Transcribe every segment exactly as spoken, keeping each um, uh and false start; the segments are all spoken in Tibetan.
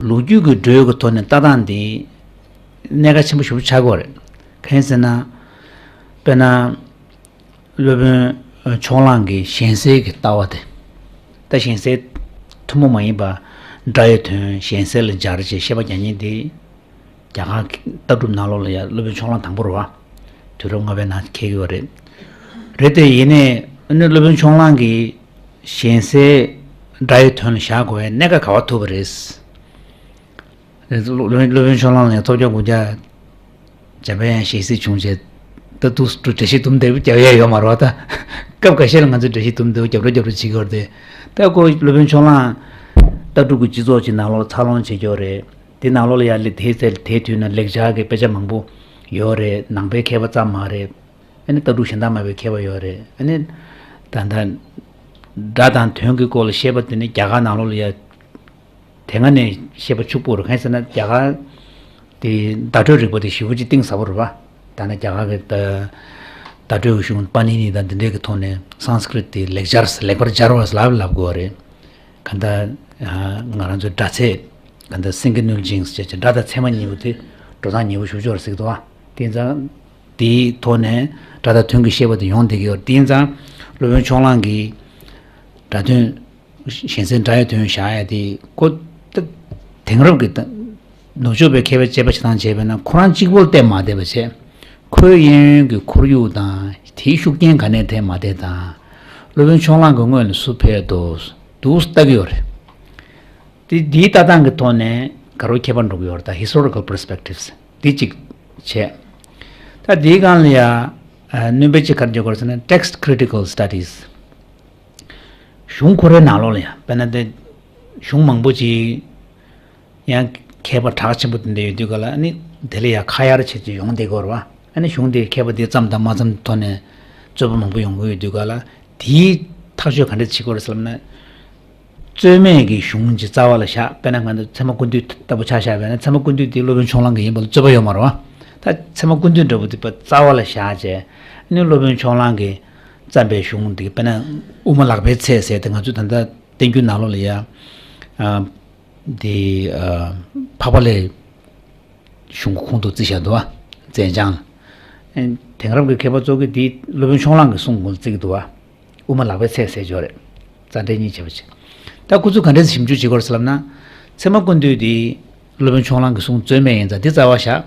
ལོ་རྒྱུས་ཀྱི་འགྲོས་ཀྱི་ཐོག་ནས་ལྟ་སྟངས་འདི་གནད་འགག་ཆེན་པོ་ཞེ་པོ་ཆགས་ཀྱི་ཡོད་རེད། གང་ཡིན་ཟེར་ན། དཔེར་ན། སློབ་དཔོན་ཕྱོགས་གླང་གི་གཞན་སེལ་གྱི་ལྟ་བ་དེ། ད་གཞན་སེལ་ཐུན་མོང་མ་ཡིན་པ། སྒྲ་ཡི་དོན་གཞན་སེལ་ལ་སྦྱར་ཅེས་བཤད་པ་རྒྱག་མཁན་དེ། རྒྱ་གར་ལྟ་གྲུབ་ནང་ལོགས་ལ་ཡང་སློབ་དཔོན་ཕྱོགས་གླང་དང་པོ་རེད་བ། དུས་རབས་སྔ་པའི་ནང་འཁེལ་གྱི་ཡོད་རེད། རེད་དེ་ཡིན་ནའི་ཨ་ནི་སློབ་དཔོན་ཕྱོགས་གླང་གིས་གཞན་སེལ་སྒྲ་ཡི་དོན་ལ་བཞག་དགོས་པའི་གནད་འགག་ག་པར་ཐུག་པ་རེད། སློབ་དཔོན་ཕྱོགས་གླང་ལ་ཡང་ཐོབ་རྒྱག་དགུ་རྒྱག་འཇམ་པའི་དབྱངས་ཞལ་གཟིགས་བྱུང་རྗེས། ད་དུ་འགྲེལ་བཤད་དུམ་བསྡད་པོ་རྒྱག་ཡས་ཡོད་མ་རེད་བ་ད། སྐབས་འགའ་ཤས་ལ་ང་ཚོས་འགྲེལ་བཤད་དུམ་བསྡད་པོ་རྒྱབ་རོགས་རྒྱབ་རོགས་བྱེད་ཀྱི་ཡོད་རེད་དེ། ད་ཁོ་སློབ་དཔོན་ཕྱོགས་གླང་ལྟ་གྲུབ་ཀྱི་སྤྱི་ཚོགས་ཀྱི་ནང་ལོགས་འཚར་ལོངས་བྱེད་ཀྱི་ཡོད་རེད། དེ་ནང་ལོགས་ལ་ཡང་དེའི་ཚེ་དེའི་དུས་ན་ལེགས་སྦྱར་གྱི་དཔེ་ཆ་མང་པོ་ཡོད་རེད། ནང་པའི་མཁས་པ་ཙམ་མ་རེད། ཨ་ནི་ལྟ་གྲུབ་གཞན་དག་མང་པོའི་མཁས་པ་ཡོད་རེད། ཨ་ནི་ད་ལྟ་སྒྲ་དང་དོན་གྱི་སྐོར་ལ་བཤད་པ་དེ་ནི་རྒྱ་གར་ནང་ལོགས་ལ་ཡང་དེ་སྔ་ནས་བཤད་པ་ཕྱུག་པོ་རེད། གང་ཡིན་ཟེར་ན་རྒྱ་གར་དེ་བརྡ་སྤྲོད་རིག་པ་དེ་ཞེ་པོ་ཅིག་གཏིང་ཟབ་པོ་རེད་བ། ད་ནི་རྒྱ་གར་གྱི་ད་བརྡ་སྤྲོད་ཀྱི་གཞུང་པཱ་ཎི་ནི་དང་འདི་འདྲའི་གི་ཐོག་ནས་སཾ་སྐྲྀཏ་དེ་ལེགས་སྦྱར་ལེགས་པར་སྦྱར་བ་ལབ་ལབ་དགོས་པ་རེད། གང་ལྟར་ང་རང་ཚོའི་སྒྲ་ཚད་གང་ལྟར་སེང་གེ་ནུལ་ཅིང་ཟེར་བྱས་སྒྲ་དང་ཚད་མ་གཉིས་པོ་དེ་འགྲོ་སྟངས་ཉེ་པོ་ཞེ་པོ་ཅིག་ཡོད་རེད་ཟེར་གྱི་འདུག་བ། དེ་ཙང་དེའི་ཐོག་ནས་སྒྲ་དང་དོན་གྱི་བཤད་པ་དེ་ཡོང་བསྡད་ཀྱི་ཡོད་རེད། དེ་ཙང་སློབ་དཔོན་ཕྱོགས་གླང་གིས་སྒྲ་དོན་གཞན་སེལ་སྒྲ་ཡི་དོན་བཞག་ཡ་དེ་ཁོ་ད་དེང་རབས་ཀྱི་ད་ནུབ་ཕྱོགས་པའི་མཁས་པའི་དཔྱད་པ་བྱེད་སྟངས་བྱས་པས་ན་ཁོ་རང་གཅིག་པོར་བལྟས་མ་བསྡད་པ་བྱས། ཁོའི་གཡས་གཡོན་གྱི་ཁོར་ཡུག་དང་དེའི་ཤུགས་རྐྱེན་ག་ནས་ཐེབས་མ་ཐེབས་དང་། སློབ་དཔོན་ཕྱོགས་གླང་གི་སྔོན་ལ་སུ་ཕེབས་འདུག་འདུག་ལྟ་གི་ཡོད་རེད། དེ་འདིའི་ལྟ་སྟངས་ཀྱི་ཐོག་ནས་དགའ་རབ་ཁྱད་པར་འགྲོ་གི་ཡོད་རེད། ད་historical perspectives འདི་གཅིག་བྱས། ད་འདིའི་སྒང་ལ་ཡ་སྣོན་པ་གཅིག་ག་རེ་བརྗོད་དགོས་རེད་ཟེར་ན་text critical studies། གཞུང་ཁོ་རའི་ནང་ལོགས་ལ་ཡ་དཔེར་ན་དེ་གཞུང་མང་པོ་ཅིག་ཡང་མཁས་པ་གྲགས་ཆེན་པོ་དེ་འདྲ་ཡོད་དུས་ག་ལ་ཨ་ནི་དེ་ལ་ཡང་ཁ་གཡར་བྱེད་ཀྱི་ཡོང་བསྡད་ཀྱི་ཡོད་རེད་བ། ཨ་ནི་གཞུང་དེ་མཁས་པ་དེ་ཙམ་དང་མ་ཙམ་ཐོག་ནས་རྩོད་པ་མང་པོ་ཡོང་གི་ཡོད་དུས་ག་ལ་དེའི་ཐག་གཅོད་ག་འདྲ་བྱེད་ཀྱི་ཡོད་རེད་ཟེར་ལབ་ན། རྩོད་མེད་ཀྱི་གཞུང་གི་རྩ་བ་ལ་བཞག་དཔེར་ན་ང་ཚོ་ཚད་མ་ཀུན་བཏུས་ལྟ་བུ་ཆ་བཞག་པས་ན་ཚད་མ་ཀུན་བཏུས་དེ་སློབ་དཔོན་ཕྱོགས་གླང་གི་ཡིན་པ་ལ་རྩོད་པ་ཡོད་མ་རེད་བ། ད་ཚད་མ་ཀུན་བཏུས་འདྲ་པོ་དེ་རྩ་བ་ལ་བཞག་བྱས་ཨ་ནི་སློབ་དཔོན་ཕྱོགས་གླང་གིས་བརྩམས་པའི་གཞུང་དེ་དཔེར་ན་དབུ་མ་ལག་པའི་ཚད་ཟེར་ཏེ་ང་ཚོས་ད་ལྟ་བསྟན་འགྱུར་ནང་ལོགས་ལ་ཡ། འདི་འཕགས་པ་ལྷའི་གཞུང་གི་ཁུངས་གཏུགས་རྩིས་བཞག་འདུག་བ། མཚན་བྱང་། དེང་རབས་ཀྱི་མཁས་པ་ཚོ་གིས་འདི་སློབ་དཔོན་ཕྱོགས་གླང་གི་གསུང་ཁུངས་བརྩི་གི་འདུག་བ། དབུ་མ་ལག་པའི་ཚད་ཟེར་གྱི་ཡོད་རེད། རྩ་འགྲེལ་གཉིས་བྱས་པ་ཅིག་ད་ཁོ་ཚོས་ག་འདྲས་ཞིབ་འཇུག་བྱེད་དགོས་རེད་ཟེར་ལབ་ན། ཚད་མ་ཀུན་བཏུས་འདི་སློབ་དཔོན་ཕྱོགས་གླང་གི་གསུང་རྩོད་མེད་ཡིན་ཙང་འདི་རྩ་བ་བཞག་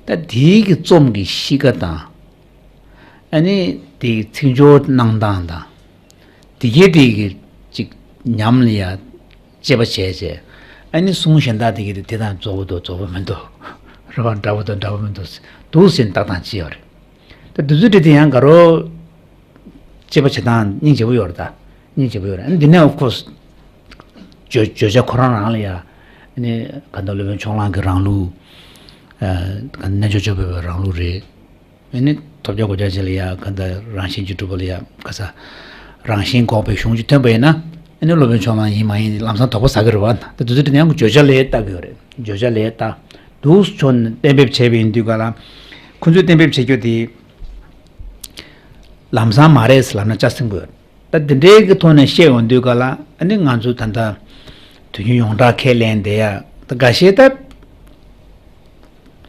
ད་དེའི་གི་རྩོམ་གྱི་གཤིས་ཀ་དང་། ཨ་ནི་དེའི་ཚིག་སྦྱོར་གནང་སྟངས་དང་། དེ་གའི་དེ་གི་ཅིག་ཉམས་ལ་ཡ་དཔྱད་པ་བྱས་བྱས། ཨ་ནི་གསུང་གཞན་དག་དེ་གི་དེ་དེ་དང་རྫོགས་པ་འདུག་རྫོགས་པ་མི་འདུག་རེད་བ། འདྲ་པོ་འདུག་འདྲ་པོ་མི་འདུག་འདུག་ཟེར་ལྟ་སྟངས་ཅི་ཡོད་རེད། ད་དུས་ཚོད་དེ་དེ་ཡང་དགའ་རབ་དཔྱད་པ་བྱེད་སྟངས་སྙིང་རྗེ་པོ་ཡོད་རེད་ད། སྙིང་རྗེ་པོ་ཡོད་རེད། ཨ་ནི་འདི་ནས་of course་བརྗོད་བརྗོད་བྱ་ཁོ་རང་རང་ལ་ཡ། ཨ་ནི་ག་འདྲ་སློབ་དཔོན་ཕྱོགས་གླང་གི་རང་ལུགས། ཨ་ག་འདྲ་རྣལ་འབྱོར་སྤྱོད་པའི་རང་ལུགས་རེད། ཨ་ནི་ཐོབ་རྒྱལ་གོ་རྒྱལ་ཅན་ལ་ཡ་ག་འདྲ་རང་བཞིན་གྱིས་གྲུབ་པ་ལ་ཡ་ག་ས། རང་བཞིན་འགོག་པའི་གཞུང་ཅིག་ཐོན་པ་ཡིན་ན། ཨ་ནི་སློབ་དཔོན་ཕྱོགས་གླང་ཡིན་མ་ཡིན་ལམ་སང་དོགས་པ་ཟ་གི་རེད་བ། ད་དུས་ཚོད་དེ་ནས་ཡང་བརྗོད་བྱ་ལ་ལྟ་གི་ཡོད་རེད། བརྗོད་བྱ་ལ་ལྟ། འདུག་ཆོག་ནས་གཏན་འབེབས་བྱས་པ་ཡིན་དུས་ག་ལ། ཁོ་ཚོས་གཏན་འབེབས་བྱེད་རྒྱུ་དེ། ལམ་སང་མ་རེད་ཟེར་ལབ་ན་ཅག་ཟིན་དགོས། ད་འདི་འདྲའི་གི་ཐོག་ནས་བཤད་ཡོང་དུས་ག་ལ་ཨ་ནི་ང་ཚོ་ད་ལྟ་དུས་རྒྱུན་ཡོངས་གྲགས་ཁས་ལེན་བསྡད་ཡ་ད་འགའ་ཤས་ད་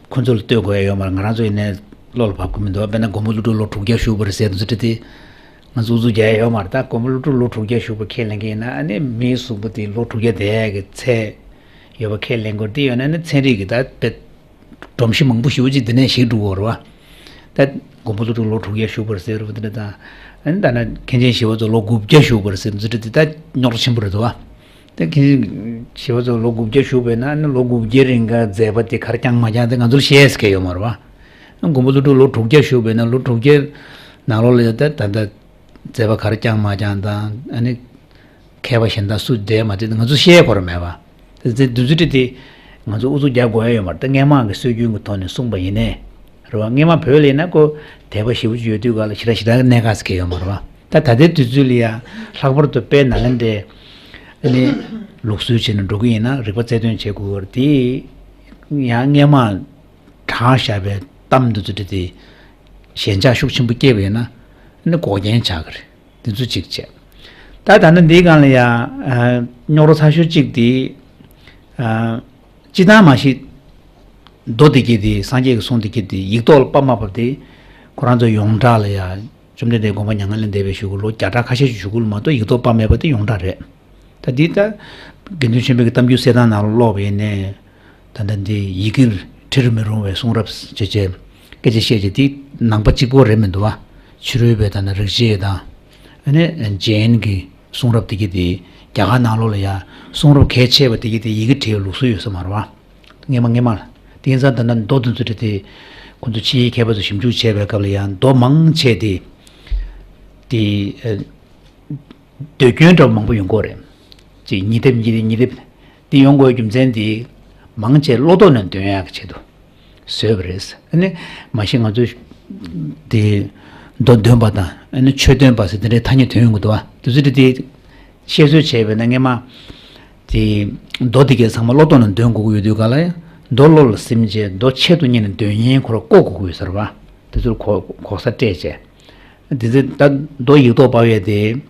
ཁོ་ཚོ་ལ་ལྟོས་དགོས་ཡ་ཡོད་མ་རེད། ང་རང་ཚོ་ཡིན་ནའི་བློ་ལ་བབ་ཀྱི་མི་འདུག་དཔེར་ན་མགོན་པོ་ཀླུ་སྒྲུབ་ལོ་དྲུག་བརྒྱ་བཞུགས་པ་རེད་ཟེར་དུས་ཚོད་དེ་ང་ཚོ་ཨུ་ཚུགས་རྒྱག་ཡ་ཡོད་མ་རེད། ད་མགོན་པོ་ཀླུ་སྒྲུབ་ལོ་དྲུག་བརྒྱ་བཞུགས་པ་ཁས་ལེན་མཁན་ཡིན་ན་ཨ་ནི་མིའི་གཟུགས་པོ་དེ་ལོ་དྲུག་བརྒྱ་བསྡད་ཡ་གི་ཚད་ཡོད་པ་ཁས་ལེན་དགོས། དེ་ཡོད་ན་ཨ་ནི་ཚན་རིག་གི་ད་དཔེ། སྒྲོམ་གཞི་མང་པོ་ཞེ་པོ་ཅིག་འདི་ནས་ཞིག་འགྲོ་གི་རེད་བ། ད་མགོན་པོ་ཀླུ་སྒྲུབ་ལོ་དྲུག་བརྒྱ་བཞུགས་པ་རེད་ཟེར་བ་འདི་འདྲ་དང་། ཨ་ནི་ད་ནི་མཁན་ཆེན་ཞི་བ་འཚོ་ལོ་དགུ་བརྒྱ་བཞུགས་པ་རེད་ཟེར་འདི་འདྲ་དེ་ད་རྙོག་དྲ་ཆེན་པོ་རེད་འདུག་བ། ད་མཁན་ཆེན་ཞི་བ་འཚོ་ལོ་དགུ་བརྒྱ་བཞུགས་པ་ཡིན་ན་ཨ་ནི་ལོ་དགུ་བརྒྱའི་རིང་ག་མཛད་པ་དེ་ག་རེ་བསྐྱངས་མ་བསྐྱངས་དེ་ང་ཚོར་བཤད་ས་གང་ཡང་ཡོད་མ་རེད་བ། མགོན་པོ་ཀླུ་སྒྲུབ་ལོ་དྲུག་བརྒྱ་བཞུགས་པ་ཡིན་ན་ལོ་དྲུག་བརྒྱའི་ནང་ལོགས་ལ་ད་ད་ད་མཛད་པ་ག་རེ་བསྐྱངས་མ་བསྐྱངས་དང་ཨ་ནི། མཁས་པ་གཞན་དག་སུ་བསྡད་མ་བསྡད་ང་ཚོ་ཤེས་ཁོ་ར་མེད་པ། དེ་ཚེ་དུས་ཚོད་དེ་ང་ཚོ་ཨུ་ཚུགས་རྒྱག་དགོས་ཡ་ཡོད་མ་རེད། ད་སྔས་མ་གི་སྲོལ་རྒྱུན་གྱི་ཐོག་ནས་གསུངས་པ་ཡིན་ནའི་རེད་བ། སྔས་མ་བོད་ལ་ཡིན་ན་ཁོ་དད་པ་ཞེ་པོ་ཅིག་ཡོད་དུས་ག་ལ་ཞེ་དྲག་ཞེ་དྲག་གི་གནད་འགག་ཟེར་མཁན་ཡོད་མ་རེད་བ། ད་ད་ལྟའི་དུས་ཚོད་ལ་ཡ་ལྷག་པར་དུ་དཔལ་ནཱ་ལེནྡྲའི་ཨ་ནི་ལུགས་སྲོལ་བྱས་ནས་འགྲོ་གི་ཡིན་ན་རིག་པ་རྩལ་འདོན་བྱེད་དགོས་པ་རེད། དེ་ཡང་སྔས་མ་དྲངས་བཞག་པའི་གཏམ་འདི་ཚོ་དེ་ཞེན་ཆགས་ཤུགས་ཆེན་པོ་སྐྱེས་པ་ཡིན་ན་ཨ་ནི་འགོག་རྐྱེན་ཆགས་ཀྱི་རེད། དེ་ཚོ་གཅིག་བྱས། ད་ད་ནི་འདིའི་སྒང་ལ་ཡང་རྙོག་དྲ་ཚ་ཤོས་གཅིག་དེ། སྤྱིར་བཏང་མ་གཞི་མདོ་དེ་གྱད་དེ། སངས་རྒྱས་ཀྱི་གསུང་དེ་གྱད་དེ་ཡིག་ཐོག་ལ་ཕབ་མ་ཕབ་དེ། ཁོ་རང་ཚོ་ཡོངས་གྲགས་ལ་ཡ། བཅོམ་ལྡན་འདས་དགོངས་པ་མྱ་ངན་ལས་འདས་པའི་གཞུག་གུ་ལོ་བརྒྱ་ཕྲག་ཁ་ཤས་ཤིག་གཞུག་གུ་ལ་མ་གཏོགས་ཡིག་ཐོག་ཕབ་མེད་པ་དེ་ཡོངས་གྲགས་རེད། ད་འདི་ད་དགེ་འདུན་ཆོས་འཕེལ་གྱི་གཏམ་རྒྱུད་གསེར་ཐང་ནང་ལ་ཀློག་པ་ཡིན་ནའི། ད་ལྟ་འདི་ཡི་གེར་བྲི་རུ་མི་རུང་བའི་གསུང་རབ་ཅེས་བྱས། སྐད་ཆ་བཤད་ཀྱི་དེ་ནང་པ་གཅིག་པོ་རེད་མི་འདུག་བ། ཕྱི་རོལ་པའི་ད་ལྟ་རིག་བྱེད་དང་། ཨ་ནི་ཇེན་གྱི་གསུང་རབ་དེ་གྱད་དེ། རྒྱ་གར་ནང་ལོགས་ལ་ཡ་གསུང་རབ་གལ་ཆེ་བ་དེ་གྱད་དེ་ཡི་གེ་བྲིས་པའི་ལུགས་སྲོལ་ཡོད་ས་མ་རེད་བ། སྔས་མ་སྔས་མ་ལ། དེ་ཡིན་ཙང་ད་ལྟ་མདོ་དེ་ཚོ་བྲིས་ཏེ། ཁོ་ཚོ་ཕྱིའི་མཁས་པ་ཚོ་ཞིབ་འཇུག་བྱས་པའི་སྐབས་ལ་ཡང་མདོ་མང་ཆེ་དེ། དེ་ཨ། ཟློས་སྐྱོན་འདྲ་བོ་མང་པོ་ཡོང་གི་ཡོད་རེད། ཅིག་ཉིས་ལྡེབ་ཉིས་ལྡེབ་ཉིས་ལྡེབ། དེ་ཡོང་དགོས་རྒྱུ་མཚན་དེ། མང་ཆེ་བློ་ལྡོག་ནས་འདོན་ཡག་གི་ཆེད་དུ་བཟོས་པ་རེད། ཨ་ནི་མ་གཞི་ང་ཚོ་དེ་མདོ་འདོན་པ་དང་། ཨ་ནི་ཆོས་འདོན་པ་ཟེར་དེ་འདྲའི་ཐ་སྙད་ཐོན་ཡོང་གི་འདུག་བ། དེ་ཚོ་དེ་དེ་བཤད་སྲོལ་བྱས་པས་ན། སྔས་མ་དེ་མདོ་དེ་གྱད་ཚང་མ་བློ་ལྡོག་ནས་འདོན་དགོས་ཀྱི་ཡོད་དུས་ག་ལ་ཡང་། མདོ་བློ་ལ་སིམ་བྱས། མདོ་ཆེད་དུ་གཉེར་ནས་འདོན་མཁན་ཁོ་རང་བསྐོ་དགོས་ཀྱི་ཡོད་ས་རེད་བ། དེ་ཚོར་གོ་གོ་ས་སྤྲད་བྱས། དེ་ཚེ་ད་མདོ་ཡིག་ཐོག་ཕབ་ཡས་དེ།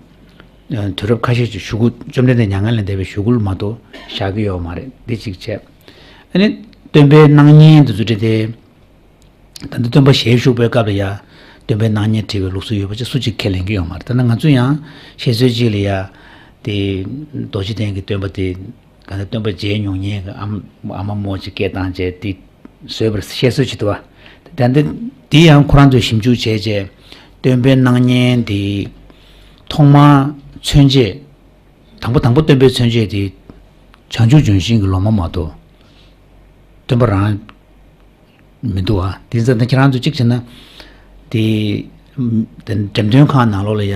ཨ། དུས་རབས་ཁ་ཤས་ཀྱི་གཞུག་གུ། བཅོམ་ལྡན་འདས་མྱ་ངན་ལས་འདས་པའི་གཞུག་གུ་ལ་མ་གཏོགས་བཞག་གི་ཡོད་མ་རེད། འདི་གཅིག་བྱས། ཨ་ནི་སྟོན་པའི་སྣང་བརྙན་དེ་ཚོ་བྲིས་ཏེ། ད་ལྟ་སྟོན་པ་ཞལ་བཞུགས་པའི་སྐབས་ལ་ཡ། སྟོན་པའི་སྣང་བརྙན་བྲིས་པའི་ལུགས་སྲོལ་ཡོད་པ་ཅིག་སུ་གཅིག་ཁས་ལེན་གྱི་ཡོད་མ་རེད། ད་ནི་ང་ཚོ་ཡང་བཤད་སྲོལ་ཅིག་ལ་ཡ། དེ་རྡོ་རྗེ་གདན་གྱི་སྟོན་པ་དེ། གང་ལྟར་སྟོན་པ་མཇལ་མྱོང་མཁན་གྱི་ཨ་མ་ཨ་མ་རྨོ་ཅིག་སྐད་བཏང་བྱས་དེ་བཟོས་པར་བཤད་སྲོལ་ཅིག་འདུག་བ། ད་ལྟ་དེ་ཡང་ཁོ་རང་ཚོས་ཞིབ་འཇུག་བྱས་བྱས། སྟོན་པའི་སྣང་བརྙན་དེ་ཐོག་མར་མཚོན་བྱེད། དང་པོ་དང་པོ་སྟོན་པའི་མཚོན་བྱེད་དེ་བྱང་ཆུབ་ལྗོན་ཤིང་གི་ལོ་མ་མ་གཏོགས་སྟོན་པ་རང་མི་འདུག་བ། དེ་ཚོ་ད་ཁྱེད་རང་ཚོ་གཅིག་བྱས་ན། དེ་དེ་འགྲེམས་སྟོན་ཁང་ནང་ལོགས་ལ་ཡ།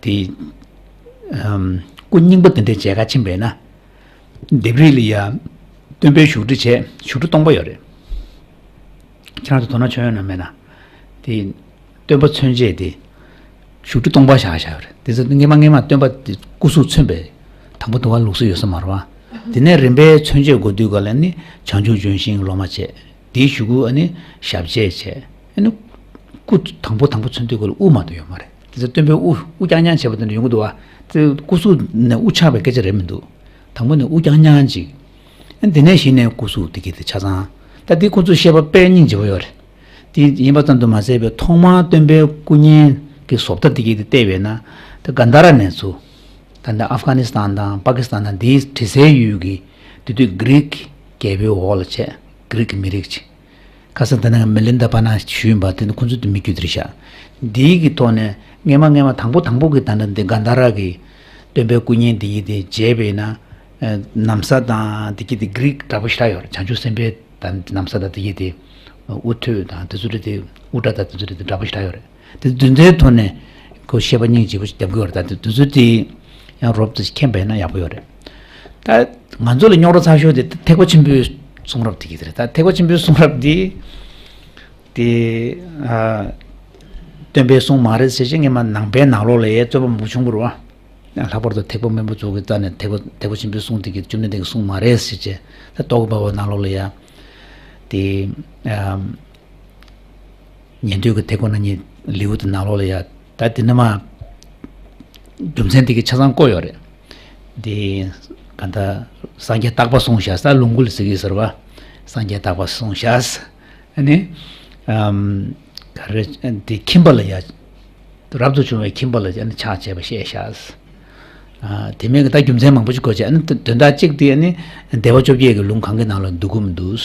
དེ་ཨམ། སྐུ་རྙིང་པ་དེ་འདྲའི་མཇལ་ཁ་ཕྱིན་པས་ན། ལྡེབས་རིས་ལ་ཡ། སྟོན་པའི་བཞུགས་ཁྲི་བྱས། བཞུགས་ཁྲི་སྟོང་པ་ཡོད་རེད། ཁྱེད་རང་ཚོ་དོ་སྣང་བྱུང་ཡོད་ན་མེད་ན། དེ་སྟོན་པ་མཚོན་བྱེད་དེ་བཞུགས་ཁྲི་སྟོང་པ་བཞག་བཞག་ཡོད་རེད། དེ་ཚོ་སྔས་མ་སྔས་མ་སྟོན་པ་དེ་སྐུ་གཟུགས་མཚོན་པའི་དང་པོ་དུ་བ་ལུགས་སྲོལ་ཡོད་ས་མ་རེད་བ། དེ་ནས་རིམ་པས་མཚོན་བྱེད་འགོ་དུས་ག་ལ་ནི་བྱང་ཆུབ་ལྗོན་ཤིང་ལོ་མ་བྱས། དེའི་གཞུག་གུ་ཨ་ནི་ཞབས་རྗེས་བྱས། ཨ་ནི་སྐུ་དང་པོ་དང་པོ་མཚོན་དུས་ག་ལ་དབུ་མ་གཏོགས་ཡོད་མ་རེད། དེ་ཚོ་སྟོན་པའི་དབུ་དབུ་རྐྱང་རྐྱང་བྱས་པ་དེ་འདྲ་ཡོང་གི་འདུག་བ། དེ་སྐུ་གཟུགས་ནས་དབུ་ཆགས་པའི་སྐད་ཆ་རེད་མི་འདུག་དང་པོ་ནས་དབུ་རྐྱང་རྐྱང་ཅིག་ཨ། དེ་ནས་གཞི་ནས་སྐུ་གཟུགས་དེ་གྱད་དེ་ཆ་ཚང་། ད་དེ་ཁོ་ཚོས་བཤད་པ་དཔེ་སྙིང་རྗེ་པོ་ཡོད་རེད། དེ་ཡིན་པ་ཙམ་དུ་མ་ཟད་པའི་ཐོག་མར་སྟོན་པའི་སྐུ་བརྙན་གྱི་བཟོ་ལྟ་དེ་གྱད་དེ་བལྟས་པས་ན། ད་གན་དྷ་ར་ནས་ཚུར། ད་ལྟ་ཨབ་གྷ་ནི་སི་ཐན་དང་པ་ཀི་སི་ཐན་དང་དེའི་དྲི་ཟའི་ཡུལ་གྱི། དེ་དུས་གྷི་རིག་རྒྱལ་པོའི་འོག་ལ་བྱས། གྷི་རིག་གི་མི་རིགས་ཅིག་ཁ་སང་ད་ནང་མི་ལིན་ད་པ་ན་ཞུས་ཡིན་པ། དེ་ནི་ཁོ་ཚོ་དེ་མི་རྒྱུད་དེ་རེད་ཤག་འདིའི་གི་ཐོག་ནས་སྔས་མ་སྔས་མ་དང་པོ་དང་པོ་གི་ད་ལྟ་འདི་གན་དྷ་ར་གི་སྟོན་པའི་སྐུ་བརྙན་འདི་ཡི་དེ་མཇལ་བས་ན། ཨ། ན་བཟའ་དང་དེ་གྱད་དེ་གྷི་རིག་འདྲ་པོ་ཞེ་དྲག་ཡོད་རེད། བྱང་ཆུབ་སེམས་དཔའི་ད་ན་བཟའ་དང་དེ་གྱད་དེ་དབུ་ཐོད་དང་དེ་ཚོ་རེད་དེ། དབུ་སྐྲ་དང་དེ་ཚོ་རེད་དེ་འདྲ་པོ་ཞེ་དྲག་ཡོད་རེད། དེ་དེ་ཚོའི་ཐོག་ནས་ཁོ་བཤད་པ་སྙིང་རྗེ་པོ་ཞིག་རྒྱབ་ཀྱི་ཡོད་རེད། ད་དེ་དེ་ཚོ་དེ་ཡང་རོབ་ཙམ་ཞིག་མཁྱེན་པས་ན་ཡག་པོ་ཡོད་རེད། ད་ང་ཚོ་ལ་རྙོག་དྲ་ཚ་ཤོས་དེ་ཐེག་པ་ཆེན་པོའི་གསུང་རབ་དེ་གྱད་དེ་རེད། ད་ཐེག་པ་ཆེན་པོའི་གསུང་རབ་དེ། དེ་ཨ། སྟོན་པའི་གསུང་མ་རེད་ཟེར་བྱས་སྔས་མ་ནང་པའི་ནང་ལོགས་ལ་ཡ་རྩོད་པ་མང་པོ་བྱུང་བ་རེད་བ། ལྷག་པར་དུ་ཐེག་པ་དམན་པ་ཚོ་གི་རྩ་ནས་ཐེག་པ་ཐེག་པ་ཆེན་པོའི་གསུང་དེ་གྱད་བཅོམ་ལྡན་འདས་ཀྱི་གསུང་མ་རེད་ཟེར་བྱས། ད་རྟོག་གེ་བར་པ་ནང་ལོགས་ལ་ཡ། དེ་ཨ། ཉན་ཐོས་ཀྱི་ཐེག་པ་རྣམ་གཉིས་ལེའུ་དེ་ནང་ལོགས་ལ་ཡ། ད་དེ་ནས་མར་རྒྱུ་མཚན་དེ་གྱད་ཆ་ཚང་བཀོད་ཡོད་རེད། དེ་ག་ད་སངས་རྒྱས་རྟག་པ་གསུངས་བཞག་ས། ལོངས་སྐུ་ལ་ཟེར་གྱི་ཟེར་བ། སངས་རྒྱས་རྟག་པ་གསུངས་བཞག་ཨ་ནི་ཨམ། ག་རེ། དེ་ཁྱིམ་པ་ལ་ཡ། རབ་ཏུ་བྱུང་བའི་ཁྱིམ་པ་ལ་ཨ་ནི་ཕྱག་བྱས་པ་བཤད་བཞག་ཨ། དེ་མིན་གྱི་ད་རྒྱུ་མཚན་མང་པོ་ཞིག་བཀོད་བྱས། ཨ་ནི་དོན་དག་གཅིག་དེ་ཨ་ནི་བདེ་བ་བཅོ་བརྒྱད་ཀྱི་ལུང་གང་གི་ནང་ལ་འདུག་གི་མི་འདུག་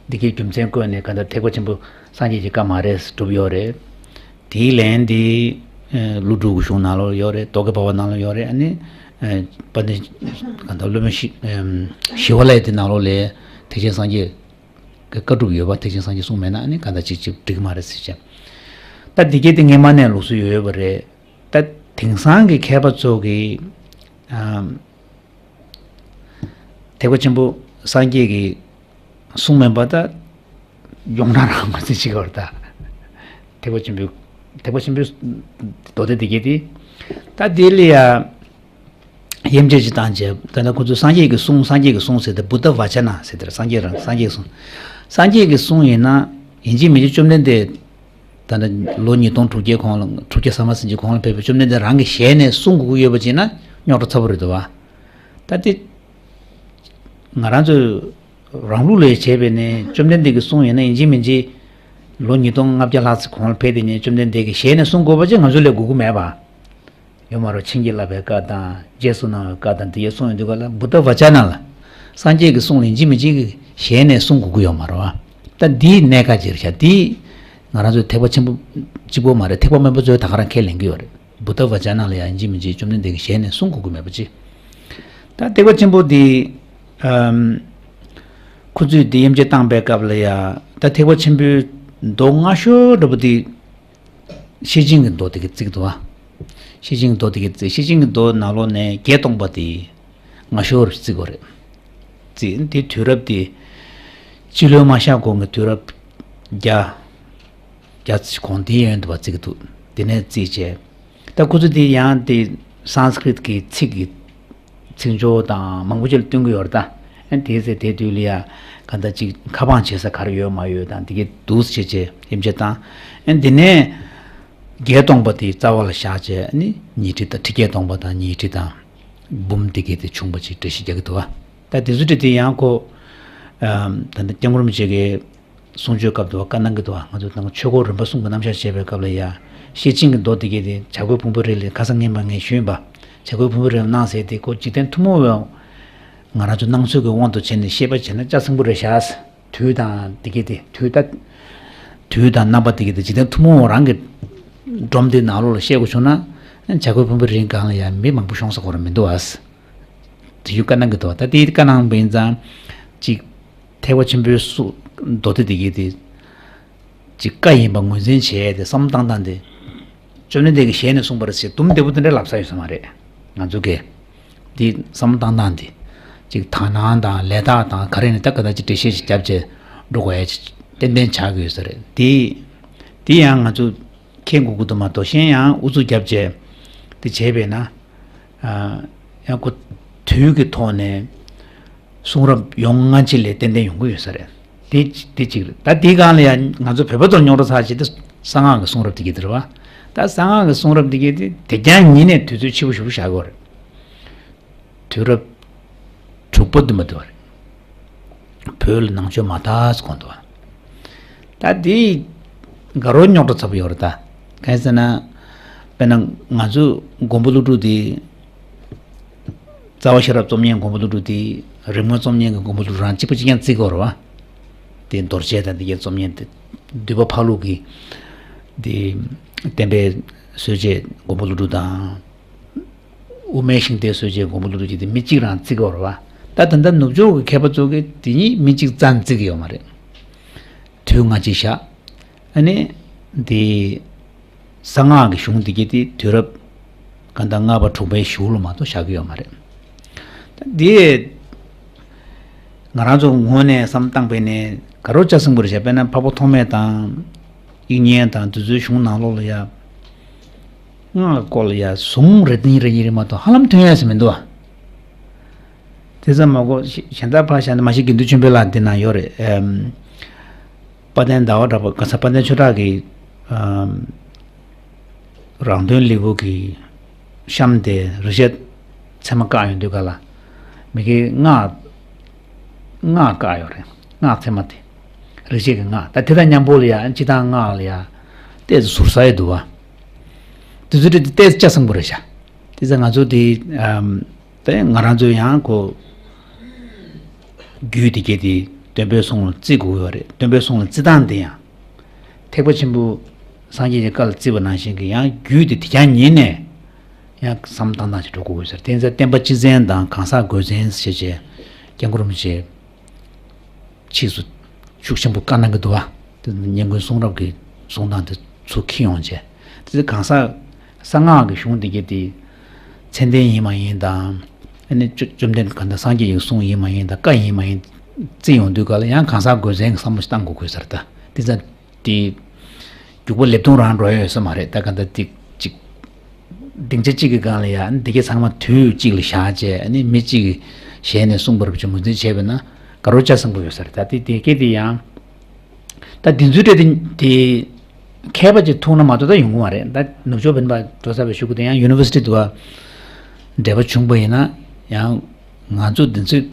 འདི་གའི་རྒྱུ་མཚན་བཀོད་ནས་གང་ལྟར་ཐེག་པ་ཆེན་པོ་སངས་རྒྱས་ཀྱི་བཀའ་མ་རེད་སྒྲུབ་ཡོད་རེད། དེའི་ལན་འདི་ཀླུ་སྒྲུབ་ཀྱི་གཞུང་ནང་ལོགས་ཡོད་རེད། རྟོག་གེ་བར་པ་ནང་ལོགས་ཡོད་རེད། ཨ་ནི་དཔལ་ལྡན་གང་ལྟར་སློབ་དཔོན་ཞི་ཞི་བ་ལྷ་དེ་ནང་ལོགས་ལ་ཐེག་ཆེན་སངས་རྒྱས་ཀྱི་བཀའ་སྒྲུབ་ཡོད་པ། ཐེག་ཆེན་སངས་རྒྱས་གསུངས་མེད་ན་ཨ་ནི་གང་ལྟར་ཅིག་ཅིག་འགྲིག་གི་མ་རེད་ཟེར་བྱས། ད་འདི་གའི་དེ་སྔས་མ་ནས་ལུགས་སྲོལ་ཡོད་ཡོད་པ་རེད། ད་དེང་སང་གི་མཁས་པ་ཚོ་གིས་ཨམ། ཐེག་པ་ཆེན་པོ་སངས་རྒྱས་ཀྱི་གསུང་མིན་པ་ད་ཡོངས་གྲགས་རང་མ་ཟིན་ཅིག་བར་ད། ཐེག་པ་ཆེན་པོའི་ཐེག་པ་ཆེན་པོའི་མདོ་སྡེ་འདི་གའི་དེ། ད་དེ་ལ་ཡ་དབྱེ་འབྱེད་ཅིག་བཏང་བྱས། ད་ལྟ་ཁོ་ཚོས་སངས་རྒྱས་ཀྱི་གསུང་། སངས་རྒྱས་ཀྱི་གསུང་ཟེར་ཏེ་བུདྡྷ་ཝ་ཅ་ན་ཟེར་ཏེ། སངས་རྒྱས་རང་། སངས་རྒྱས་ཀྱི་གསུང་། སངས་རྒྱས་ཀྱི་གསུང་ཡིན་ན་ཡིན་གཅིག་མིན་གཅིག་བཅོམ་ལྡན་འདས། ད་ནི་ལོ་ཉིས་སྟོང་དྲུག་བརྒྱའི་གོང་ལ། དྲུག་བརྒྱ་ཟ་མ་ཟིན་གྱི་གོང་ལ་ཕེབས་པའི་བཅོམ་ལྡན་འདས་རང་གི་ཞལ་ནས་གསུང་དགོས་ཀྱི་ཡོད་པ་ཅིག་ན་རྙོག་དྲ་ཚ་པོ་རེད་འདུག་བ། ད་དེ་ ང་རང་ཚོས་རང་ལུགས་ལས་བྱས་པས་ནས་བཅོམ་ལྡན་འདས་ཀྱིས་གསུངས་ཡོད་ན་ཡིན་གཅིག་མིན་གཅིག་ལོ་ཉིས་སྟོང་ལྔ་བརྒྱ་ལྷག་ཙམ་གོང་ལ་ཕེབས་དེ་ནས་བཅོམ་ལྡན་འདས་ཀྱིས་ཞལ་ནས་གསུང་དགོས་པ་ཅིག་ང་ཚོ་ལས་དགོས་ཀྱི་མེད་པ། ཡོད་མ་རེད། བྱིན་གྱིས་བརླབས་པའི་བཀའ་དང་རྗེས་སུ་གནང་བའི་བཀའ་དང་འདི་ཡས་གསུངས་ཡོང་དུས་ག་ལ་བུདྡྷ་བ་ཅ་ན་ལ། སངས་རྒྱས་ཀྱི་གསུང་ལ་ཡིན་གཅིག་མིན་གཅིག་གི་ཞལ་ནས་གསུང་དགོས་ཀྱི་ཡོད་མ་རེད་བ། ད་འདིའི་གནད་འགག་ཅིག་རེད་ཤག་འདི་ང་རང་ཚོའི་ཐེག་པ་ཆེན་པོ་གཅིག་པོ་མ་རེད། ཐེག་པ་དམན་པ་ཚོས་ད་ག་རང་ཁས་ལེན་གྱི་ཡོད་རེད། བུདྡྷ་བ་ཅ་ན་ལ་ཡང་ཡིན་གཅིག་མིན་གཅིག་བཅོམ་ལྡན་འདས་ཀྱི་ཞལ་ནས་གསུང་དགོས་ཀྱི་མེད་པ་ཅིག་ད་ཐེག་པ་ཆེན་པོ་འདི་ཨམ། ཁོ་ཚོས་འདི་དབྱེ་འབྱེད་བཏང་པའི་སྐབས་ལ་ཡ། ད་ཐེག་པ་ཆེན་པོའི་མདོ་སྔ་ཤོས་འདྲ་པོ་འདི། ཤེར་ཕྱིན་གྱི་མདོ་དེ་གའི་བརྩི་གི་འདུག་བ། ཤེར་ཕྱིན་གྱི་མདོ་དེ་གའི་བརྩི། ཤེར་ཕྱིན་གྱི་མདོ་ནང་ལོགས་ནས་བརྒྱད་སྟོང་པ་དེ་སྔ་ཤོས་རུ་བརྩི་དགོས་རེད། བརྩི་དེ་དུས་རབས་དེ་སྤྱི་ལོའི་མ་ཤར་གོང་གི་དུས་རབས་བརྒྱ་བརྒྱ་ཙམ་གོང་དེའི་ཡོན་དུ་བ་བརྩི་གི་འདུག་དེ་ནས་བརྩིས་བྱས། ད་ཁོ་ཚོ་དེ་ཡང་དེ་སཾ་སྐྲྀཏ་གི་ཚིག་གི་ཚིག་སྦྱོར་དང་མང་པོ་ཅིག་ལ་བསྟུན་གྱི་ཡོད་རེད་ད། ཨ་ནི་དེའི་ཚེ་དེ་དུས་ལ་ཡ་ག་འདྲ་ཅིག་ཁ་འཕངས་བྱེད་ས་ག་རེ་ཡོད་མ་ཡོད་དང་དེ་གའི་འདུག་སེ་བྱས་བྱས་དབྱེ་འབྱེད་བཏང་། ཨ་ནི་དེ་ནས་བརྒྱད་སྟོང་པ་དེ་རྩ་བ་ལ་བཞག་བྱས་ཨ་ནི་ཉི་ཁྲི་དང་ཁྲི་བརྒྱད་སྟོང་པ་དང་ཉི་ཁྲི་དང་འབུམ་དེ་གའི་དེ་བྱུང་བ་ཅིག་འགྲེལ་བཤད་རྒྱག་གི་འདུག་བ། ད་དེ་ཚོ་དེ་དེ་ཡང་ཁོ་ཨམ། ད་ལྟ་སྐྱབས་མགོན་རིན་པོ་ཆེ་གིས་གསུང་ཆོས་སྐབས་དུ་བ་བཀའ་གནང་གི་འདུག་བ། ང་ཚོ་ནང་ཆོས་འཁོར་རིམ་པ་གསུམ་གྱི་རྣམ་གཞག་བྱེད་པའི་སྐབས་ལ་ཡ། ཤེར་ཕྱིན་གྱི་མདོ་དེ་གའི་དེ་བྱ་རྒོད་ཕུང་པོའི་རི་ལས་ཁ་སང་ངས་མ་ངས་ཞུས་པ། བྱ་རྒོད་ཕུང་པོའི་རི་ལ་གནང་ཟེར་དེ་ཁོ་འཇིག་རྟེན་ཐུན་མོང་བའི་ང་རང་ཚོ་སྣང་ཚུལ་གྱི་དབང་དུ་བྱས་ནས་བཤད་པ་བྱས་ན་ལྕགས་སྲིན་པོ་རེད་ཤག་དུས་དང་དེ་གའི་དེ་དུས་ད། དུས་དང་རྣམ་པ་དེ་གའི་དེ་འཇིག་རྟེན་ཐུན་མོང་བ་རང་གི་སྒྲོམ་དེ་ནང་ལོགས་ལ་བཤད་དགོས་བྱུང་ན། བྱ་རྒོད་ཕུང་པོའི་རིའི་སྒང་ལ་ཡ་མི་མང་པོ་ཤོང་ས་ཁོ་རང་མི་འདུག་ཨ། དེ་ཡུལ་བཀའ་གནང་གི་འདུག་ད་དེའི་བཀའ་གནང་བ་ཡིན་ཙང་། ཅིག་ཐེག་པ་ཆེན་པོའི་སུ་མདོ་སྡེ་དེ་གའི་དེ། ཅིག་བཀའ་ཡིན་པ་ངོས་འཛིན་བྱས་ཏེ་བསམ་བློ་བཏང་སྟངས་དེ། བཅོམ་ལྡན་འདས་ཀྱི་ཞལ་ནས་གསུངས་པ་རེད་ཟེར་དུམ་བདེ་པོ་དེ་འདྲ་ལབ་ས་ཡོད་ས་མ་རེད། ང་ཚོ་གས། དེ་བསམ་བློ་བཏང་སྟངས་དེ། ཅིག་དག་སྣང་དང་ལས་དག་དང་ག་རེ་ནས་ད་ག་ད་ཅིག་འགྲེལ་བཤད་ཅིག་བརྒྱབ་བྱས་འགྲོ་དགོས་ཡ་ཅིག་ཏན་ཏན་ཆགས་ཀྱི་ཡོད་ས་རེད་དེ། དེ་ཡང་ང་ཚོ་མཁྱེན་དགོས་ཀྱི་འདུག་མ་གཏོགས་གཞན་ཡང་ཨུ་ཚུགས་བརྒྱབ་བྱས་དེ་བྱས་པས་ན། ཨ། ཡང་ཁོ་དུས་ཀྱི་ཐོག་ནས་གསུང་རབ་ཡོངས་སྔ་ཕྱི་ལས་ཏན་ཏན་ཡོང་གི་ཡོད་ས་རེད། དེ་དེ་གཅིག་རེད། ད་དེའི་སྒང་ལ་ཡང་ང་ཚོ་བོད་པ་ཚོར་རྙོག་དྲ་ཚ་ཆེ་དེ་གསང་སྔགས་ཀྱི་གསུང་རབ་དེ་གྱད་དེ་རེད་བ། ད་གསང་སྔགས་ཀྱི་གསུང་རབ་དེ་གྱད་དེ་དེ་རྐྱང་ཉིད་ནས་དུས་ཚོད་ཕྱི་པོ་ཞེ་པོ་བཞག་གི་ཡོད་རེད། དུས་རབས་དྲུག་པ་དུ་མ་དུ་བ་རེད། བོད་ལ་ནང་ཆོས་མ་དར་གོང་དུ་བ། ད་དེ་དགའ་རོགས་རྙོག་དྲ་ཚ་པོ་ཡོད་རེད་ད། གང་ཡིན་ཟེར་ན། དཔེར་ན་ང་ཚོ་མགོན་པོ་ཀླུ་སྒྲུབ་དེ། རྩ་བ་ཤེས་རབ་རྩོམ་མཁན་མགོན་པོ་ཀླུ་སྒྲུབ་དེ་རིམ་ལྔ་རྩོམ་མཁན་གྱི་མགོན་པོ་ཀླུ་སྒྲུབ་རང་གཅིག་པ་གཅིག་རྐྱང་བརྩི་གི་ཡོད་རེད་བ། དེ་རྡོ་རྗེ་དང་དེ་གའི་རྩོམ་མཁན་དེ། འདུས་པ་འཕགས་ལུགས་ཀྱི་དེ་བསྟན་པའི་སྲོལ་འབྱེད་མགོན་པོ་ཀླུ་སྒྲུབ་དང་། དབུ་མའི་ཤིང་རྟའི་སྲོལ་འབྱེད་མགོན་པོ་ཀླུ་སྒྲུབ་ཀྱི་དེ་མི་གཅིག་རང་བརྩི་གི་ཡོད་རེད་བ། ད་ད་ལྟ་ནུབ་ཕྱོགས་ཀྱི་མཁས་པ་ཚོ་གིས་དེ་གཉིས་མི་གཅིག་རྩ་ནས་བརྩི་གི་ཡོད་མ་རེད། དུས་སྔ་ཕྱི་བཞག་ཨ་ནི། འདི། གསང་སྔགས་ཀྱི་གཞུང་འདི་གྱད་དེ་དུས་རབས། གང་ལྟར་ལྔ་པ་དྲུག་པའི་གཞུག་ལ་མ་གཏོགས་བཞག་གི་ཡོད་མ་རེད། ད་འདི། ང་རང་ཚོ་ངོས་ནས་བསམ་བཏང་པས་ནས་དགའ་རོགས་ལྕགས་སྲིན་པོ་རེད་བྱས། དཔེར་ན་འཕགས་པ་ཐོགས་མེད་དང་། དབྱིག་གཉེན་དང་དེ་ཚོའི་གཞུང་ནང་ལོགས་ལ་ཡ། སྔགས་སྐོར་ལ་ཡ་ཟུང་རེ་གཉིས་རེ་གཉིས་རེ་མ་གཏོགས་ཧ་ལམ་ཐོན་ཡ་ཞིག་མི་འདུག་ཨ། དེ་ཙམ་མ་གོ་གཞན་དག་ཕར་བཞག་ན་མ་གཞི་དགེ་འདུན་ཆོས་འཕེལ་ལགས་འདི་ན་ཡོད་རེད། ཨེམ། དཔལ་ལྡན་ཟླ་བ་གྲགས་པ་ག་ས་དཔལ་ལྡན་ཆོས་གྲགས་ཀྱི། ཨམ། རང་དོན་ལེའུ་གི་གཤམ་དེ་རིག་བྱེད་ཚད་མ་བཀག་ཡོང་དུས་ག་ལ། མི་དགེ་སྔགས། སྔགས་བཀག་ཡོད་རེད། སྔགས་ཚད་མ་དེ། རིག་བྱེད་ཀྱི་སྔགས། ད་དེ་དང་མཉམ་པོ་ལ་ཡ་སྤྱིར་བཏང་སྔགས་ལ་ཡ། ཏོག་ཙམ་ཟུར་ཟ་ཡི་འདུག་བ། དེ་ཚོ་དེ་ཏོག་ཙམ་ལྕགས་སྲིན་པོ་རེད་ཤག་དེ་ཚོ་ང་ཚོ་དེ། ཨམ། དེ་ང་རང་ཚོ་ཡང་ཁོ། རྒྱུད་དེ་གྱད་དེ་སྟོན་པའི་གསུང་ལ་བརྩི་དགོས་ཡོད་རེད། སྟོན་པའི་གསུང་ལ་བརྩི་སྟངས་དེ་ཡང་། ཐེག་པ་ཆེན་པོ་སངས་རྒྱས་ཀྱི་བཀའ་ལ་བརྩི་བ་ནང་བཞིན་གྱི་ཡང་རྒྱུད་དེ་དེ་རྐྱང་ཉིད་ནས་ཡང་བསམ་བཏང་སྟངས་ཤིག་འགྲོ་དགོས་ཡོད་ཟེར། དེ་ཚོ་བསྟན་པ་སྤྱི་བཙན་དང་གང་ཟག་དགོས་བཙན་ཞེས་བྱས་སྐྱབས་མགོན་རིན་པོ་ཆེ། ཕྱིས་སུ་ཤུགས་ཆེན་པོ་བཀའ་གནང་གི་འདུག་བ། དེ་ནི་སྙན་ཀུན་གསུང་རབ་ཀྱི་གསུང་སྟངས་དེ་ཚུར་འཁྱེར་ཡོང་བྱས། དེ་ཚེ་གང་ཟག་གསང་སྔགས་ཀྱི་གཞུང་འདི་གྱད་དེ་མཚན་ལྡན་ཡིན་མ་ཡིན་དང་། ཨ་ནི་བཅོ་བཅོམ་ལྡན་གང་དག་སངས་རྒྱས་ཀྱི་གསུང་ཡིན་མ་ཡིན་དང་བཀའ་ཡིན་མ་ཡིན་བརྩི་ཡོང་དུས་ག་ལ་ཡང་གང་ཟག་དགོས་བཙན་གྱི་བསམ་བློ་ཞིག་བཏང་དགོས་དགོས་ཟེར། ད་དེ་ཚ་དེ། རྒྱུག་པ་ལེབ་རྡུང་རང་འགྲོ་ཡ་ཡོད་ས་མ་རེད། ད་ག་འདྲ་ཏིག་ཅིག་སྡིངས་ཆ་གཅིག་གི་སྒང་ལ་ཡ་འདི་གའི་ཚང་མ་དུས་གཅིག་ལ་བཞག་བྱས་ཨ་ནི་མི་གཅིག་གི་ཞལ་ནས་གསུངས་པ་རབ་ཅིག་ངོས་འཛིན་བྱས་པ་ན་དགའ་རོགས་ལྕགས་སྲིན་པོ་ཡོད་ས་རེད། ད་དེ་དེ་སྐད་དེ་ཡང་། ད་འདི་ཚོའི་གྲས་དེ་དེ་མཁས་པ་ཅིག་ཐུག་ན་མ་གཏོགས་ད་ཡོང་གི་མ་རེད། ད་ནུབ་ཕྱོགས་བོད་པ་འགྲོ་ས་བའི་ཤུགས་ཀྱིས་དེ་ཡང་ཡུ་ནི་ཝར་སི་ཊི་དུ་བ་འབྲེལ་བ་བྱུང་པ་ཡིན་ན་ཡང་ང་ཚོ་འདི་ཚོའི་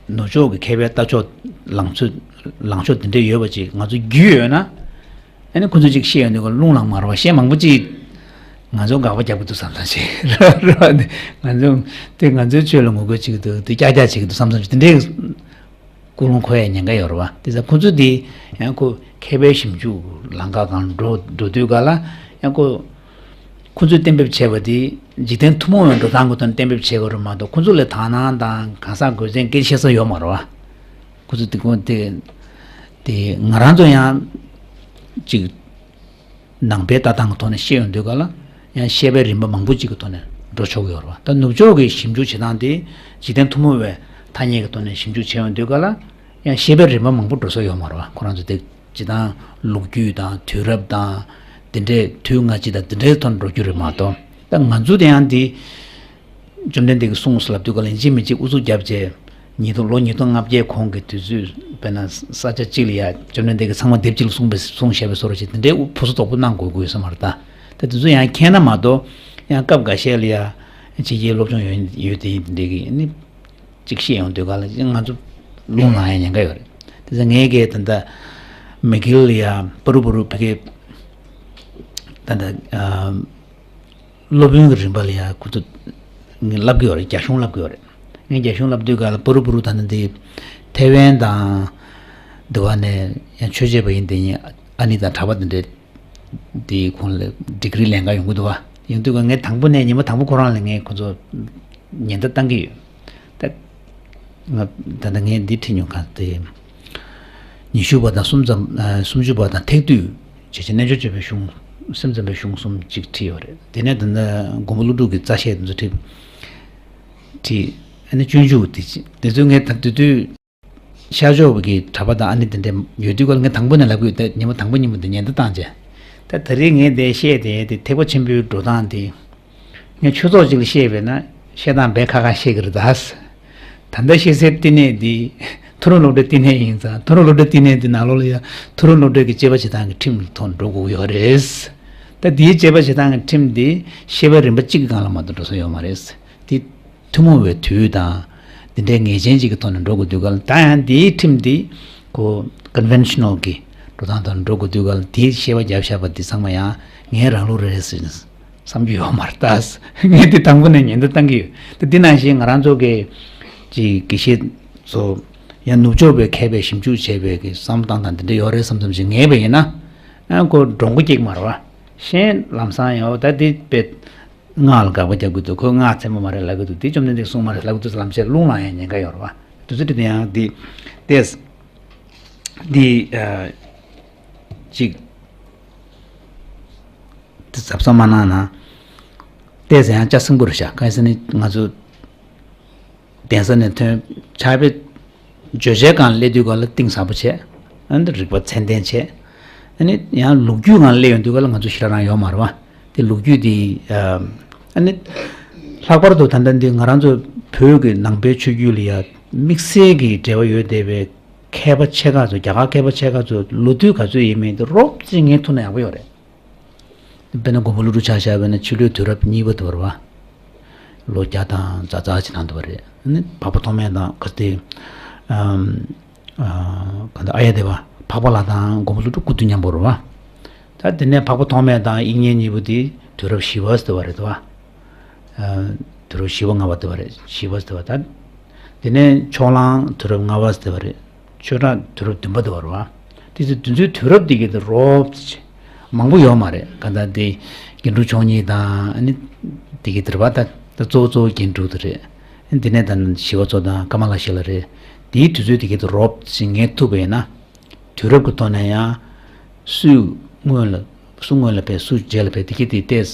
ནུབ་ཕྱོགས་ཀྱི་མཁས་པའི་ལྟ་ཕྱོགས་ལངས་ཕྱོགས་ལངས་ཕྱོགས་དེ་འདྲ་ཡོད་པ་ཅིག་ང་ཚོ་རྒྱུས་ཡོད་ན། ཨ་ནི་ཁོ་ཚོས་ཅིག་བཤད་ཡོང་དུས་ཀ་རླུང་ལངས་མ་རེད་བ། གཞན་མང་པོ་ཅིག་ང་ཚོ་དགག་པ་རྒྱབ་ཀྱི་འདུག་བསམ་བསམ་ཞིག་རེད་བ། ང་ཚོ་དེ་ང་ཚོའི་ཆོས་ལ་ངོ་རྒོལ་བྱེད་ཀྱི་འདུག་དེ་ཀྱག་ཀྱག་བྱེད་ཀྱི་འདུག་བསམ་བསམ་ཞིག་དེ་འདྲའི་ཀུན་སློང་འཁོར་ཡ་ཉེན་ཁ་ཡོད་རེད་བ། དེ་ཚོ་ཁོ་ཚོ་དེ་ཡང་ཁོ་མཁས་པའི་ཞིབ་འཇུག་ལམ་ཁ་སྒང་འགྲོ་འགྲོ་དུས་ག་ལ་ཡང་ཁོ་ཁོ་ཚོས་གཏན་འབེབས་བྱས་པ་དེ་འཇིག་རྟེན་ཐུན་མོང་བའི་འགྲོ་སྟངས་ཀྱི་ཐོག་ནས་གཏན་འབེབས་བྱས་པ་རེད་མ་གཏོགས། ཁོ་ཚོ་ལ་དག་སྣང་དང་གང་ཟག་དགོས་ཚན་སྐད་ཆ་བཤད་ས་ཡོད་མ་རེད་བ། ཁོ་ཚོ་དེ་ཁོ་དེ་དེ་ང་རང་ཚོ་ཡང་ཅིག་ནང་པའི་ལྟ་སྟངས་ཀྱི་ཐོག་ནས་བཤད་ཡོང་དུས་ག་ལ་ཡང་བཤད་པའི་རིམ་པ་མང་པོ་ཅིག་གི་ཐོག་ནས་འགྲོ་ཆོག་གི་ཡོད་རེད་བ། ད་ནུབ་ཕྱོགས་ཀྱི་ཞིབ་འཇུག་བྱེད་སྟངས་དེ་འཇིག་རྟེན་ཐུན་མོང་བའི་ཐ་སྙད་ཀྱི་ཐོག་ནས་ཞིབ་འཇུག་བྱེད་ཡོང་དུས་ག་ལ་ཡང་བཤད་པའི་རིམ་པ་མང་པོ་འགྲོ་ས་ཡོད་མ་རེད་བ། ཁོ་རང་ཚོ་དེ་སྤྱིར་བཏང་ལོ་རྒྱུས་དང་དུས་རབས་དང་དེ་འདྲའི་དུས་སྔ་ཕྱི་དང་དེ་འདྲའི་ཐོག་ནས་འགྲོ་རྒྱུ་རེད་མ་གཏོགས། ད་ང་ཚོ་དེ་ཡང་དེ་བཅོམ་ལྡན་འདས་ཀྱིས་གསུངས་སོ་ལབ་དུས་ག་ལ་ཡིན་གཅིག་མིན་གཅིག་ཨུ་ཚུགས་བརྒྱབ་བྱས། ཉིས་སྟོང་ལོ་ཉིས་སྟོང་ལྔ་བརྒྱའི་གོང་གི་དུས་ཚོད་དཔེར་ན་ས་ཆ་གཅིག་ལ་ཡ་བཅོམ་ལྡན་འདས་ཀྱིས་ཚང་མ་སྡེབ་གཅིག་ལ་གསུངས་པའི་གསུངས་བཞག་པའི་བཟོ་འདྲ་ཞིག་དེ་འདྲའི་ཕུ་སུ་དོག་པོ་གནང་དགོས་དགོས་ས་མ་རེད་ད། ད་དེ་ཚོ་ཡང་མཁྱེན་ན་མ་གཏོགས་ཡང་སྐབས་འགའ་ཤས་ལ་ཡ་ཕྱི་རྒྱལ་སློབ་སྦྱོང་ཡོད་ཡོད་དེ་ཡིན་དེ་འདྲའི་གི་ནི་གཅིག་བཤད་ཡོང་དུས་ག་ལ་ང་ཚོ་རླུང་ལངས་ཡ་ཉེན་ཁ་ཡོད་རེད། དེ་ཚོ་ངས་གི་ད་ལྟ་མི་གིལ་ལ་ཡ་པུ་རུ་པུ་རུ་ཕ་གི་ད་ལྟ་ཨ། སློབ་དཔོན་གྱི་རིམ་པ་ལ་ཡང་ཁོ་ཚོ་ངས་བསླབ་ཀྱི་ཡོད་རེད། རྒྱ་གཞུང་བསླབ་ཀྱི་ཡོད་རེད། ངས་རྒྱ་གཞུང་བསླབ་དུས་ག་ལ་པུ་རུ་པུ་རུ་ད་ནི་འདི་ཐེ་ཝན་དང་འདི་བ་ནས་ཡང་ཆོས་བྱེད་པ་ཡིན་དེ་ཡིན་ཨ་ནི་དང་གྲྭ་པ་འདི་འདྲས་འདི་ཁོང་ལ་ཌི་གི་རི་ལེན་ག་ཡོང་གི་འདུག་བ། ཡོང་དུས་ག་ངས་དང་པོ་ནས་ཉིན་མོ་དང་པོ་ཁོ་རང་ལ་ངས་ཁོ་ཚོ་ཉེན་བརྡ་བཏང་གི་ཡོད། ད་ང་ད་ལྟ་ངས་འདི་བྲིས་མྱོང་ག་དེ་ཉི་ཤུ་པ་དང་གསུམ་ཙམ་ཨ་སུམ་ཅུ་པ་དང་ཐེག་བསྡུས་བྱས་རྗེས་རྣལ་འབྱོར་སྤྱོད་པའི་གཞུང་སེམས་ཙམ་པའི་གཞུང་གསུམ་གཅིག་བྲིས་ཡོད་རེད། དེ་ནས་ད་ལྟ་མགོན་པོ་ཀླུ་སྒྲུབ་ཀྱི་རྩ་བཤད་དེ་ཚོ་བྲིས་བྲིས་ཨ་ནི་སྤྱོད་འཇུག་དེ་ཅི་དེ་ཚོ་ངས་ད་དེ་དུས་ཤར་ཕྱོགས་ཀྱི་གྲྭ་པ་དང་ཨ་ནི་དེ་འདྲ་ཡོད་དུས་ག་ལ་ངས་དང་པོ་ནས་ལབ་དགོས་ད་ཉིན་མོ་དང་པོ་ཉིན་མོ་དེ་ཉེན་བརྡ་བཏང་རྗེས་ད་ད་རེས་ངས་དེ་བཤད་དེ་དེ་ཐེག་པ་ཆེན་པོའི་འགྲོ་སྟངས་དེ། ངས་ཆོས་ཚོགས་གཅིག་ལ་བཤད་པས་ན་བཤད་སྟངས་བས་ཁ་ཁ་བཤད་ཀྱི་རེད་ད། ད་ལྟ་བཤད་སའི་བསྟི་གནས་འདི་མཐོ་རིམ་སློབ་གྲྭའི་བསྟི་གནས་ཡིན་ཙང་མཐོ་རིམ་སློབ་གྲྭའི་བསྟི་གནས་འདི་ནང་ལོགས་ལ་ཡང་མཐོ་རིམ་སློབ་གྲྭའི་གི་དཔྱད་པ་བྱེད་སྟངས་ཀྱི་ཁྲིམས་ཀྱི་ཐོག་འགྲོ་དགོས་ཀྱི་ཡོད་རེད། ད་འདིའི་དཔྱད་པ་བྱེད་སྟངས་ཀྱི་ཁྲིམས་འདི་བཤད་པའི་རིམ་པ་གཅིག་གི་སྒང་ལ་མ་གཏོགས་འགྲོ་ས་ཡོད་མ་རེད། འདི་ཐུན་མོང་བའི་དུས་དང་འདི་འདྲའི་ངེས་ཅན་གཅིག་གི་ཐོག་ནས་འགྲོ་དགོས་དུས་ག་ལ་ད་ཡང་འདིའི་ཁྲིམས་འདི་ཁོ་ཀོན་ཝེན་ཤ་ནལ་གྱི་འགྲོ་སྟངས་ཐོག་ནས་འགྲོ་དགོས་དུས་ག་ལ་འདིའི་བཤད་པ་བརྒྱབ་བཞག་པ་འདི་ཚང་མ་ཡང་ངའི་རང་ལུགས་རེད་ཟེར་ནས། བསམ་རྒྱུ་ཡོད་མ་རེད་ད། ངས་འདི་དང་པོ་ནས་ཉེན་བརྡ་བཏང་གི་ཡོད། ད་འདི་ནང་བཞིན་ང་རང་ཚོ་གི་ཅིག་དགེ་བཤེས་ཚོ་ཡང་ནུབ་ཕྱོགས་པའི་མཁས་པས་ཞིབ་འཇུག་བྱས་པའི་གི་བསམ་བློ་བཏང་སྟངས་འདི་འདྲ་ཡོད་རེད་བསམ་བསམ་ཞིག་ངེས་པ་ཡིན་ན། ཨ་ཁོ་འགྲོ་མགོ་སྐྱེག་མ་རེད་བ། གཞན་ལམ་སང་ཡང་ད་འདི་དཔེ་སྔགས་ལ་དགག་པ་རྒྱག་གི་འདུག་ཁོ་སྔགས་ཚད་མ་མ་རེད་ལབ་གི་འདུག་འདི་བཅོམ་ལྡན་འདས་གསུངས་མ་རེད་ལབ་གི་འདུག་ལམ་སེང་རླུང་ལངས་ཡ་ཉེན་ཁ་ཡོད་རེད་བ། དུས་ཚོད་འདི་ཡང་འདི་ཏེས་འདི་ཨ་ཅིག་འདི་གཟབ་གཟབ་མ་གནང་ན། ཏོག་ཙམ་ཡང་ལྕགས་སྲིན་པོ་རེད་ཤག་གང་ཡིན་ཟེར་ན་ང་ཚོ་གདན་ས་ནས་ཐོན་ཕྱག་དཔེ་བརྗོད་བྱའི་སྒང་སླེབས་དུས་སྒང་ལ་གཏིང་ཟབ་པོ་བྱས། ཨ་ནི་རིག་པ་ཚད་ལྡན་བྱས། ཨ་ནི་ཡང་ལོ་རྒྱུས་སྒང་སླེབས་ཡོང་དུས་སྒང་ལ་ང་ཚོ་ཞེ་དྲག་རང་ཡོད་མ་རེད་བ། དེ་ལོ་རྒྱུས་དེ་ཨ་ནི་ལྷག་པར་དུ་ད་ལྟ་འདི་ང་རང་ཚོ་བོད་ཀྱི་ནང་པའི་ཆོས་བརྒྱུད་ལ་ཡ་དམིགས་བསལ་གྱི་འབྲེལ་བ་ཡོད་བསྡད་པའི་མཁས་པ་ཆེ་ཁག་ཚོ་རྒྱ་གར་མཁས་པ་ཆེ་ཁག་ཚོ་ལོ་དུས་ག་ཚོད་ཡིན་མིན་དེ་རོབ་ཙམ་ངས་ཐུག་ན་ཡག་པོ་ཡོད་རེད། དཔེར་ན་མགོན་པོ་ཀླུ་སྒྲུབ་ཆ་བཞག་པ་ཡིན་ན་ཕྱི་ལོའི་དུས་རབས་གཉིས་པ་དུ་བར་བ། ལོ་བརྒྱ་དང་ཛ་ཛ་ཅིག་ནང་དུ་བ་རེད། ཨ་ནི་འཕགས་པ་ཐོགས་མེད་དང་ག་ཚོད་དེ། ཨམ། ཨ། ག་འདི་ཨཱརྱ་དེ་བ་འཕགས་པ་ལྷ་དང་མགོན་པོ་ཀླུ་སྒྲུབ་སྐུ་དུས་མཉམ་པོ་རེད་བ། ད་དེ་ནས་འཕགས་པ་ཐོགས་མེད་དང་དབྱིག་གཉེན་གཉིས་པོ་དེ་དུས་རབས་བཞི་པ་ཟེར་བ་རེད་དོ། ཨ། དུས་རབས་བཞི་པ་ལྔ་པ་དེ་བ་རེད། བཞི་པ་ཟེར་བ་ད། དེ་ནས་ཕྱོགས་གླང་དུས་རབས་ལྔ་པ་ཟེར་བ་རེད། ཆོས་གྲགས་དུས་རབས་བདུན་པ་དེ་བར་བ། དེ་ཚོ་དེ་ཚོའི་དུས་རབས་དེ་གའི་དེ་རོབ་ཙམ་མང་པོ་ཡོད་མ་རེད། ག་ད་དེ་རྒྱན་དྲུག་མཆོག་གཉིས་དང་ཨ་ནི་དེ་གའི་དེ་རེད་བ། ད་ད་གཙོ་བོ་གཙོ་བོ་རྒྱན་དྲུག་དེ་རེད། དེ་ནས་ད་ཞི་བ་འཚོ་དང་ཀ་མ་ལ་ཤཱི་ལ་རེད། དེའི་དུས་ཚོད་དེ་གའི་དེ་རོབ་ཙམ་ངས་ཐུབ་པ་ཡིན་ན། དུས་རབས་ཀྱི་ཐོག་ནས་ཡང་སུས་སྔོན་ལ་སུ་སྔོན་ལ་ཕེབས་སུ་རྗེས་ལ་ཕེབས་དེ་གའི་དེ་ཏོག་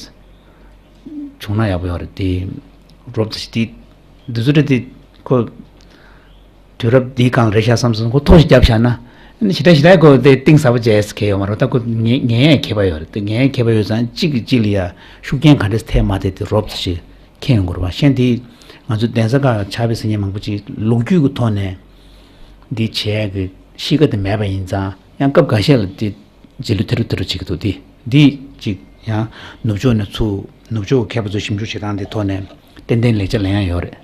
ཙམ་བྱུང་ན་ཡག་པོ་ཡོད་རེད་དེ། རོབ་ཙམ་དེ་དེ་ཚོ་རེད་དེ་ཁོ། དུས་རབས་འདིའི་སྒང་རེད་ཤག་བསམ་སོང་ཁོ་ཐོ་ཞིག་བརྒྱབ་བཞག་ན། ཞེ་དྲག་ཞེ་དྲག་ཁོ་དེ་གཏིང་ཟབ་པོ་བྱས་ཟེར་མཁན་ཡོད་མ་རེད། ད་ཁོ་ངན་ངན་ཡང་མཁས་པ་ཡོད་རེད། དེ་ངན་ཡང་མཁས་པ་ཡོད་ཙང་གཅིག་གིས་གཅིག་ལ་ཡ་ཤུགས་རྐྱེན་ག་འདྲས་ཐེབས་མ་ཐེབས་དེ་རོབ་ཙམ་ཞིག་མཁྱེན་ཡོང་དགོས་རེད་བ། གཞན་དེ་ང་ཚོ་གདན་ས་ཁག་ཕྱག་དཔེ་གཟིགས་མཁན་མང་པོ་ཅིག་ལོ་རྒྱུས་ཀྱི་ཐོག་ནས་འདི་བྱས་ཀྱི་གཤིས་ཀ་དེ་མེད་པ་ཡིན་ཙང་ཡང་སྐབས་འགའ་ཤས་ལ་དེ་རྗེས་ལུས་ཐེ་རུ་ཐེ་རུ་བྱེད་ཀྱི་འདུག་དེ་འདི་གཅིག་ཡང་ནུབ་ཕྱོགས་ནས་ཚུར་ནུབ་ཕྱོགས་མཁས་པ་ཚོ་ཞིབ་འཇུག་བྱེད་སྟངས་དེ་ཐོག་ནས་ཏན་ཏན་ལེགས་ཆ་ལེན་ཡ་ཡོད་རེད།